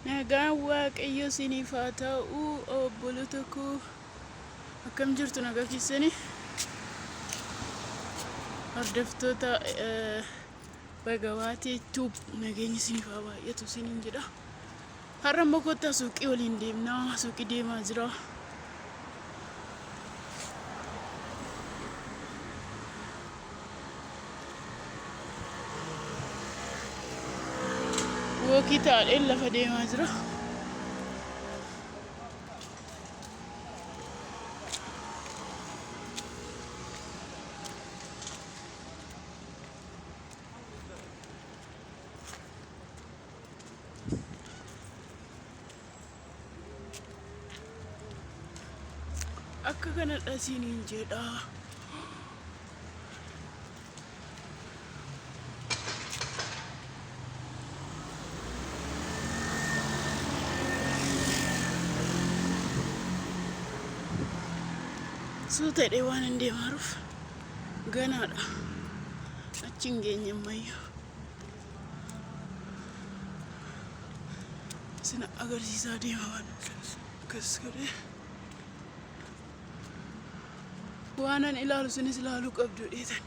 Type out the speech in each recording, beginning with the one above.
Nagaan Waaqayyo isiniif haa ta'u obboloota koo, akkam jirtu? Nagaa keessanii? Hordoftoota Bagawaatee Tube, nageenyi isiniif haa baay'atu isiniin jedha. Har'a immoo kottaa suuqii waliin deemnaa, suuqii deemaa jira. Wookii taadheen lafa deemaa jira. Akka kanadha isiniin jedha. Suuta jedhee waan hin deemaaruuf ganaadha. Achi hin geenye ammayyuu. Isin agarsiisaa deema waan akkas godhee. Waanan ilaalu isinis ilaaluu qabdu dheetan.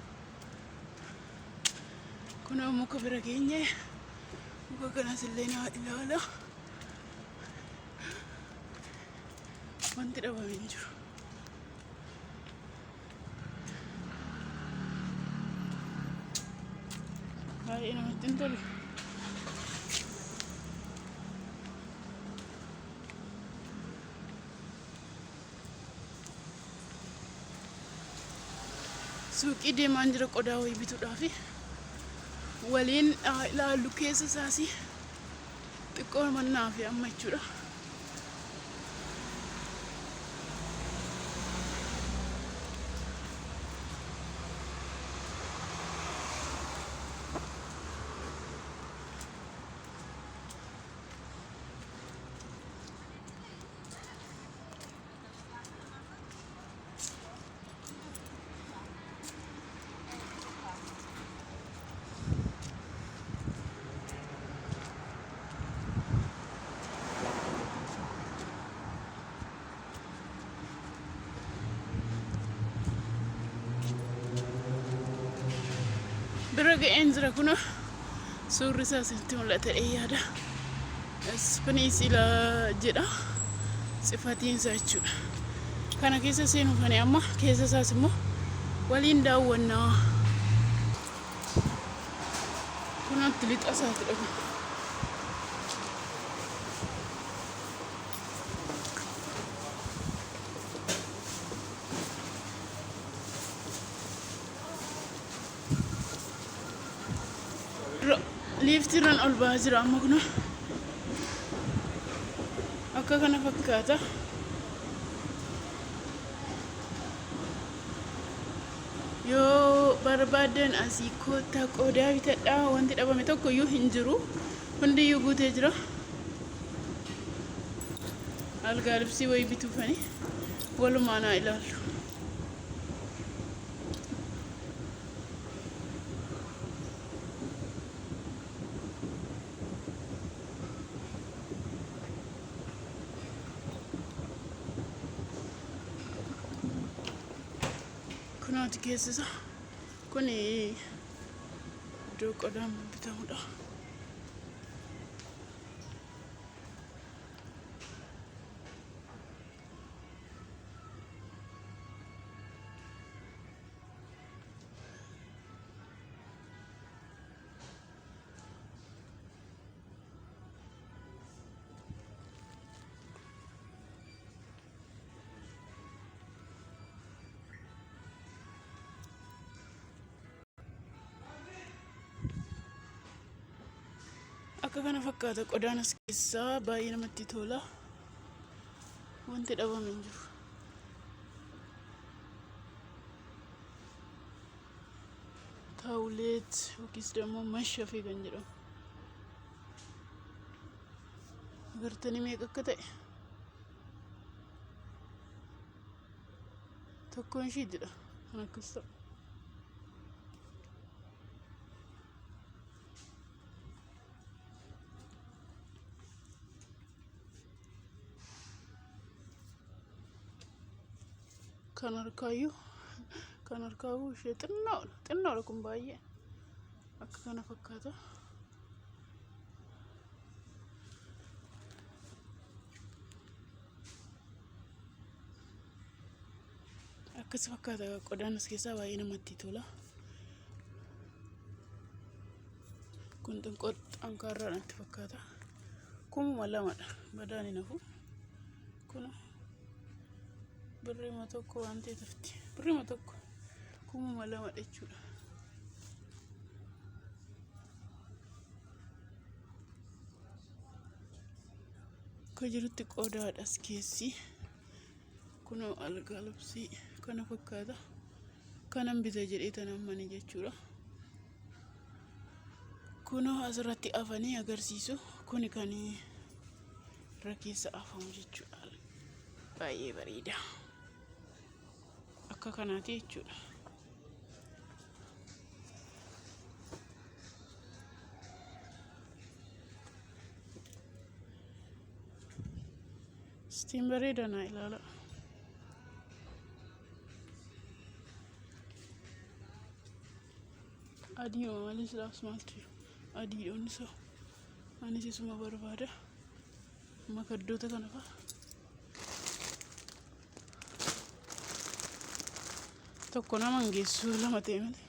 Kunoo muka bira geenye, muka kanas illee naa ilaala. Wanti dhabame hin jiru. Baay'ee namatti hin tolu. Suuqii deemaan jira qodaa wayii bituudhaafi. Waliin ilaallu keessa isaas xiqqoo mannaa fi amma jechuudha. Bira ga'een jira, kuna suurri isaa isinitti mul'ata yaada. Ispiniisila jedha sifatiinsa jechuudha. Kana keessa seenuuf ani amma keessa isaas immoo waliin daawwannaa. Kunatti lixa isaati dhufa. Liiftiirraan ol ba'aa jira amma, kun akka kana fakkaata. Yoo barbaaddan asii koottaa qodaa bitadhaa, wanti dhabame tokko iyyuu hin jiru. Hundiyyuu guutee jira. Algaa libsii wayii bituufani walumaan haa ilaallu. Kunooti keessisa. Kuni iddoo qodaan bitamudha. Akka kana fakkaata qodaan as keessaa, baay'ee namatti tola. Wanti dhabame hin jiru. Taawuleet yookiis ደግሞ mashafii kan jedhamu. Agartanii meeqa akka ta'e? Tokkoon ishiitidha kan akkas ta'u. Kan harkaayyuu kan harkaa ishee xinnoodha. Xinnoodha kun baay'ee. Akka kana fakkaata. Akkas fakkaata qodaan as keessaa baay'ee namatti tola. Kun xiqqoo xankaarraa natti fakkaata. 2000dha. Badaan hin hafu. Kun birriima tokko waan ta'eef tafti. Birriima tokko 2000dha jechuudha. Akka jirutti qodaadha as keessi. Kunoo algaa labsii kana fakkaata. Kanan bita jedhee tanan mani jechuudha. Kunoo asirratti afanii agarsiisu. Kuni kan irra keessa afamu jechuudha. Baay'ee bareeda. Akka kanaati jechuudha. Istiin bareeda naa ilaala. Adiidhuma malee silaas maaltu jiru? Adiidhoon isaa anis isuma barbaada. Makaddoota kana fa'a. Tokko nama hin geessu lama ta'e malee.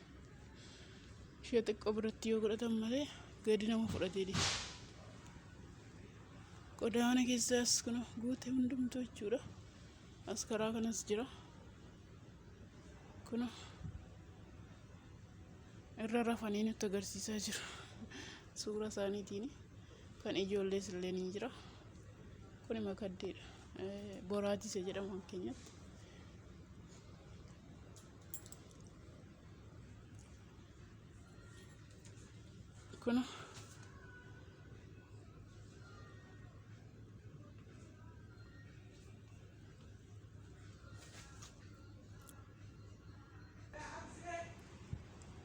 Ishee xiqqoo biratti yoo godhatan malee gadi nama fudhatee deema. Qodaa mana keessaas kun guute hundumtuu jechuudha. As karaa kanas jira. Kun irra rafanii nutti agarsiisaa jiru. Suura isaaniitiin kan ijoollees illee ni jira. Kuni makaddeedha. Boraatii isa jedhamu fakkeenyatti. Kun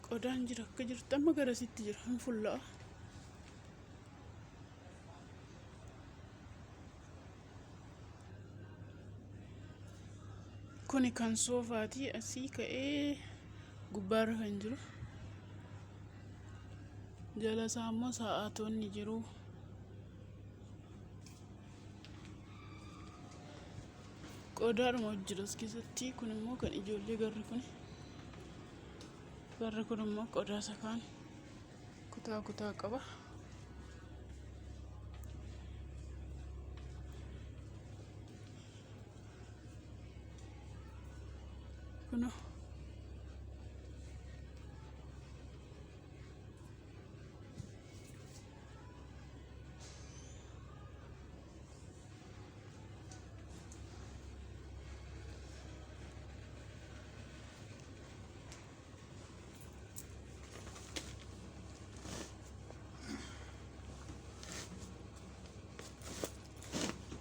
qodaan jira akka jirtu amma garasitti jira hin fulla'a. Kuni kan soofaati asii ka'ee gubbaarra kan jiru. Jala isaa immoo sa'aatonni jiru. Qodaadhuma jira as keessatti. Kun immoo kan ijoollee garri kun. Garri kun immoo qodaa isa kaan kutaa kutaa qaba. Kunoo.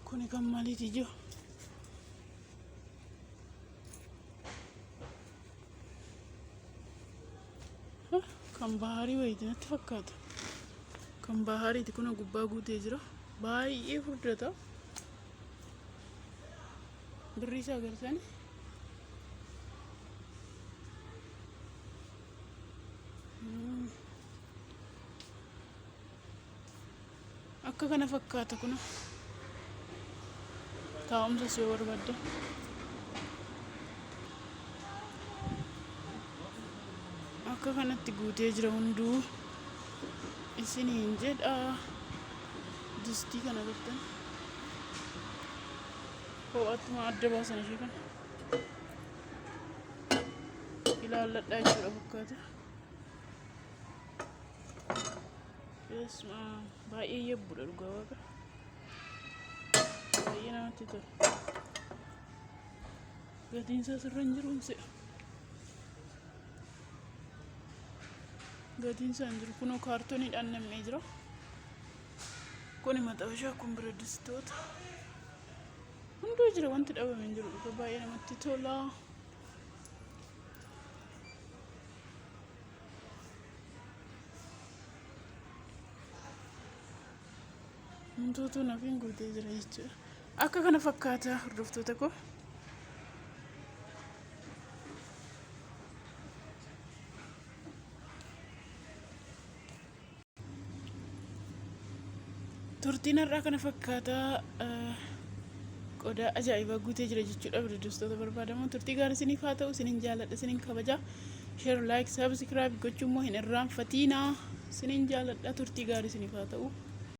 Kuni kan maaliiti ijoo? Kan baharii wayiiti natti fakkaata. Kan bahariiti kun gubbaa guutee jira. Baay'ee furdata. Birrii isaa agartanii? Akka kana fakkaata kun taa'umsas yoo barbaadde. Akka kanatti guutee jira hunduu isiniin jedha. Distii kana gartan ho'attuma adda baasan ishee kana ilaalladhaa jechuudha fakkaata. Beesma baay'ee yabbuudha dhugaa waaqa. Baay'ee namatti tola. Gatiin isaa sirra hin jiruun se'a. Gatiin isaa hin jiru. Kunoo kaartooniidhaan nam'ee jira. Kuni maxabashaa kun bira distoota. Hunduu jira wanti dhabame hin jiru dhugaa baay'ee namatti tola. Wantoota nafiin guutee jira jechuudha. Akka kana fakkaata hordoftoota koo. Turtiin har'aa kana fakkaataa qodaa ajaa'ibaa guutee jira jechuudha. Hordoftoota barbaadamoo, turtii gaarii isiniif haa ta'u. Isinin jaaladha, isinin kabaja. Share, like, subscribe gochuu immoo hin irraanfatiinaa. Isinin jaaladha, turtii gaarii isiniif haa ta'u.